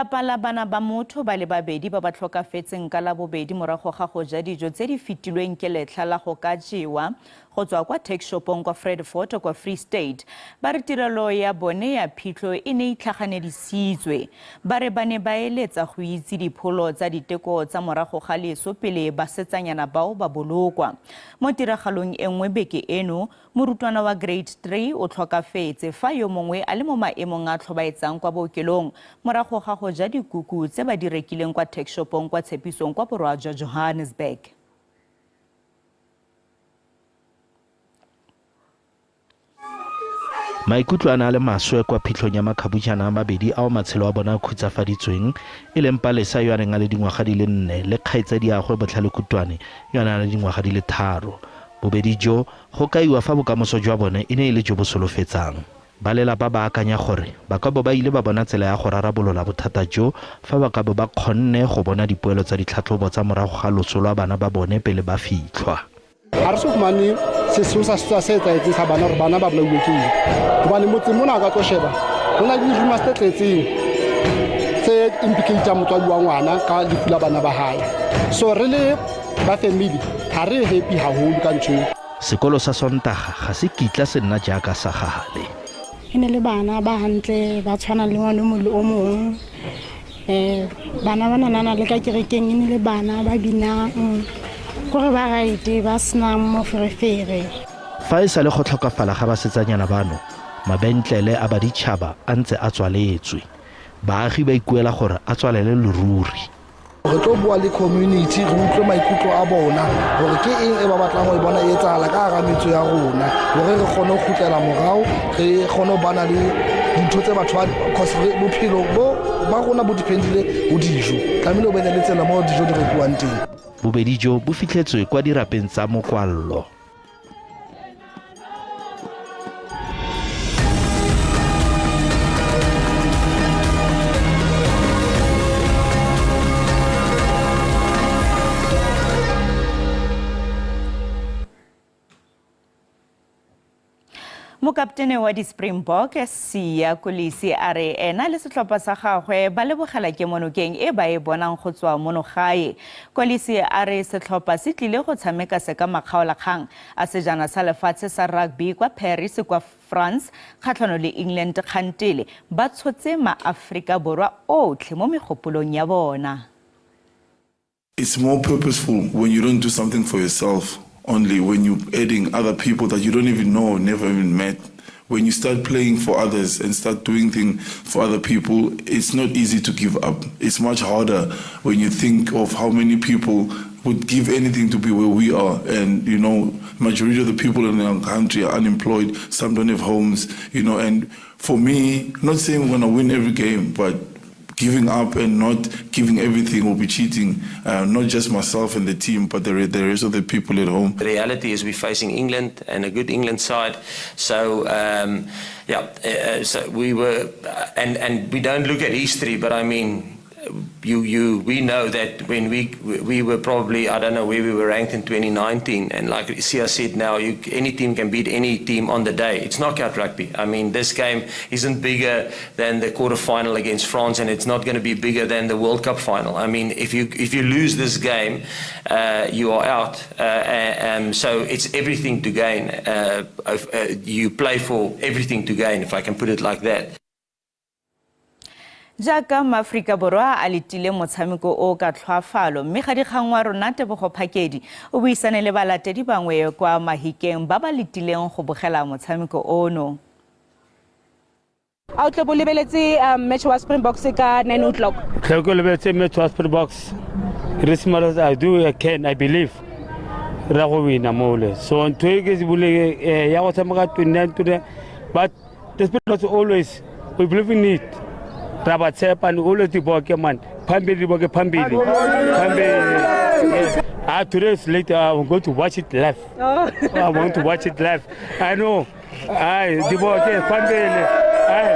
Lelapa la bana ba motho ba le babedi ba ba tlhokafetseng ka Labobedi morago ga go ja dijo tse di fetilweng ke letlha la go ka jewa go tswa kwa tuckshopong kwa Vredefort kwa Free State ba re tirelo ya bone ya phitlho e ne e itlhaganedisitswe. Ba re ba ne ba eletsa go itse dipholo tsa diteko tsa morago ga leso pele basetsanyana bao ba bolokwa. Mo tiragalong e nngwe beke eno, Morutwana wa Grade 3 o tlhokafetse fa yo mongwe a le mo maemong a tlhobaetsang kwa bookelong morago ga go ja dikuku tse ba di rekileng kwa tuckshopong kwa Tshepisong kwa borwa jwa Johannesburg. Maikutlo a ne a le maswe kwa phitlhong ya makhabutšana a mabedi ao matshelo a bona a khutsafaditsweng, e leng Palesa yo a neng a le dingwaga di le nne le kgaitsadiagwe Botlhale Kutwane yo a neng a le dingwaga di le tharo. Bobedi jo, go kaiwa fa bokamoso jwa bone e ne e le jo bo solofetsang. Ba lelapa ba akanya gore ba ka bo ba ile ba bona tsela ya go rarabolola bothata jo fa ba ka bo ba kgonne go bona dipoelo tsa ditlhatlhobo tsa morago ga loso lwa bana ba bone pele ba fitlhwa. Ga re so fumane sesosa sa se etsahetseng sa bana gore bana ba bolauwe ke eng, gobane motseng mona o ka tlo sheba go na le di-rumors tse tletseng tse implicatang motswadi wa ngwana ka lefu la bana ba hae. So re le ba family ga re happy haholo ka ntho eo. Sekolo sa Sontaga ga se kitla se nna jaaka sa gale. E ne le bana ba hantle ba tshwana le ngwana o mongwe le o mongwe. Um bana ba nanana le ka kerekeng e ne le bana ba binang, kore ba right ba senang moferefere. Fa e sale go tlhokafala ga basetsanyana bano, mabentlele a baditšhaba a ntse a tswaletswe. Baagi ba ikuela gore a tswalele leruri. Re tlo bua le community, re utlwe maikutlo a bona gore ke eng e ba batlang go e bona e etsagala ka gara metso ya rona, gore re kgone go kgutlela morago, re kgone go bana le dintho tse batho ba, cause bophelo bo ba rona bo dependile go dijo, tlamehile o bene le tsela mo dijo di rekiwang teng. Bobedi jo bo fitlhetswe kwa dirapeng tsa mokwallo. Mokaptene wa di-Springbok Siya Kolisi a re ena le setlhopha sa gagwe ba lebogela kemonokeng e ba e bonang go tswa mono gae. Kolisi a re setlhopha se tlile go tshameka se ka makgaolakgang a sejana sa lefatshe sa rugby kwa Paris kwa France kgatlhano le England kgantele ba tshotse maAforika Borwa otlhe mo megopolong ya bona. It's more purposeful when you don't do something for yourself only, when you're adding other people that you don't even know, never even met. When you start playing for others and start doing things for other people, it's not easy to give up. It's much harder when you think of how many people would give anything to be where we are. And, you know, majority of the people in our country are unemployed. Some don't have homes, you know. And for me, not saying we're going to win every game, but giving up and not giving everything will be cheating, not just myself and the team, but the rest of the people at home. The reality is we're facing England and a good England side. So, yeah, so we were, and we don't look at history, but I mean, we know that when we were probably, I don't know where we were ranked in 2019, and like Siya said now, any team can beat any team on the day. It's knockout rugby. I mean, this game isn't bigger than the quarterfinal against France, and it's not going to be bigger than the World Cup final. I mean, if you lose this game, you are out. So it's everything to gain. You play for everything to gain, if I can put it like that. Jaaka Maaforika Borwa a letile motshameko o ka tlhoafalo, mme ga dikgang wa rona Tebogo Phakedi o buisane le balatedi bangwe kwa Mahikeng ba ba letileng go bogela motshameko ono. A o tle bo lebeletse match wa Springboks ka 9 o'clock? Tle ke lebeletse match wa Springboks. Re simolola, I do, I can, I believe. Ra go wina mole. So ntho e ke se boleng ya go tshameka 29, but the Springboks always we believe in it. Ra ba tshepa and always di boke man. Phambili di boke phambili. Phambili. Today is late. I'm going to watch it live. Oh. I want to watch it live. I know. Aye, di boke phambili. Aye,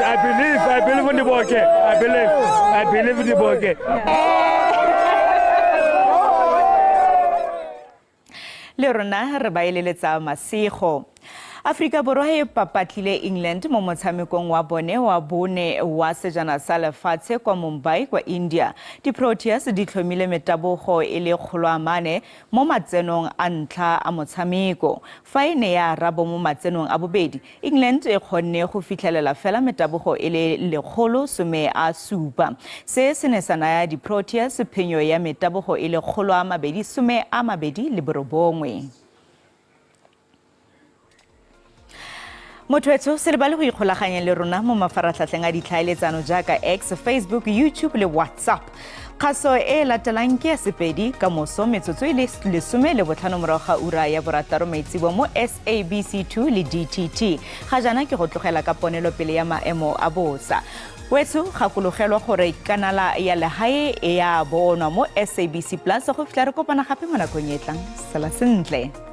I believe in the boke. I believe in the boke. Le rona re ba eleletsa masego. Aforika Borwa e papatlile England mo motshamekong wa bone wa bone wa sejana sa lefatshe kwa Mumbai kwa India. Di-Proteas di tlhomile metabogo e le 400 mo matsenong a ntlha a motshameko. Fa e ne ya arabo mo matsenong a bobedi, England e kgonne go fitlhelela fela metabogo e le 117. Se se ne sa naya di-Proteas phenyo ya metabogo e le 229. Motho etsho se lebale go ikgolaganya le rona mo mafaratlhatlheng a ditlhaeletsano jaaka X, Facebook, YouTube le WhatsApp. Kgaso e e latelang ke ya Sepedi ka moso metsotso e le 15 morago ga ura ya borataro maitsibo mo SABC 2 le DTT. Ga jaana ke go tlogela ka ponelopele ya maemo a bosa. Wetsho gakologelwa gore kanala ya legae e ya bonwa mo SABC Plus go fitlha re kopana gape mo nakong e tlang. Sala sentle.